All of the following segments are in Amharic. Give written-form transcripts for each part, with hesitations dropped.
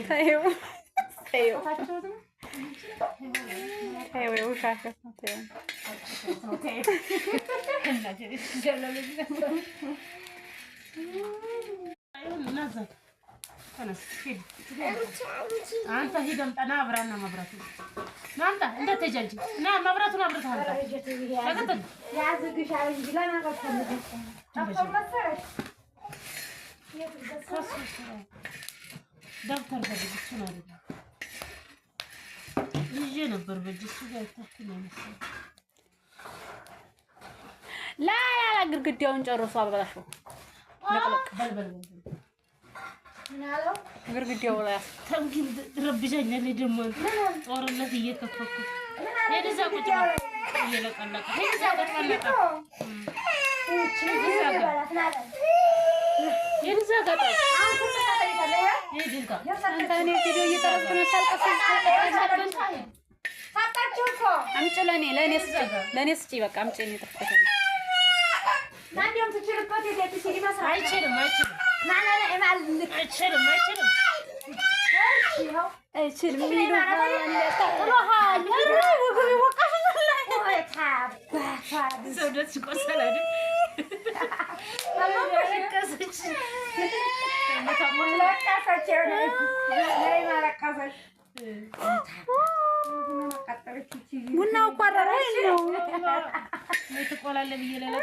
ተይው ተይው ተይው፣ የውሻሸት ነው። ተይው። አንተ ሂድ አምጣ። ና አብራና መብራቱ ና አምጣ። እንዳትሄጂ አንቺ ና መብራቱን አብርተህ አምጣ። ተከተል። ደብተር ፈልግ። እሱን አይደለም ይዤ ነበር በእጅ እሱ ጋር የታክል ነው የመሰለኝ። ላ ላ ላ ግድግዳውን ጨርሶ አበላሸው። በል በል በል። ግድግዳው ላይ ተምኪን ትረብሻኛለች ደግሞ ጦርነት እየከፈኩ። ሂድ እዛ ቁጭ በል። እየለቀለቀ ሂድ እዛ ቁጭ በል። ለቃ ሂድ እዛ ጋር ሂድ እንካ። አንተ እኔ ቪዲዮ እየቀረጽኩ ነው። ታልቀስ። አምጪ፣ ለእኔ ስጪ፣ ለእኔ ስጪ። በቃ አምጪ። እኔ እጥፍበታለሁ። አይችልም፣ አይችልም፣ አይችልም፣ አይችልም። አይችልም ይሉሃል፣ ጥሎሃል። ሰውነት ቆሰል አይደል? አለቀሰች። ቡናው እኮ አረረ ነው። ትቆላለህ ብዬ ሌላ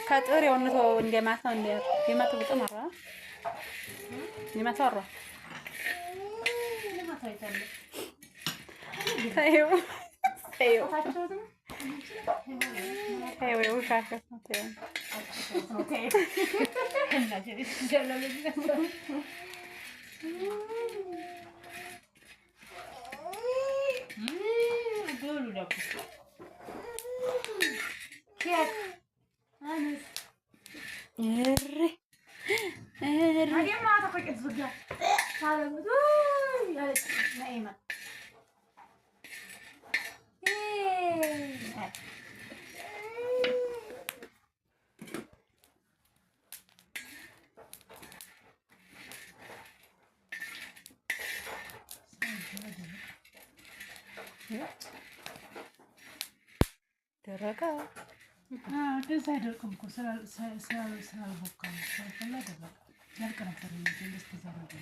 ከጥሬው እንተወው። እንደማታው የማታው በጣም አሯ የማታው አሯ። ተይው ተይው ተይው፣ የውሻሸት ነው። ተይው። እሪ እሪ። ደረቀ። እንደዛ አይደርቅም እኮ ስላልቦካ ነው። ስላልፈላ ደረቀ። ያልቅ ነበር። እንደዚህ ተዘረገ።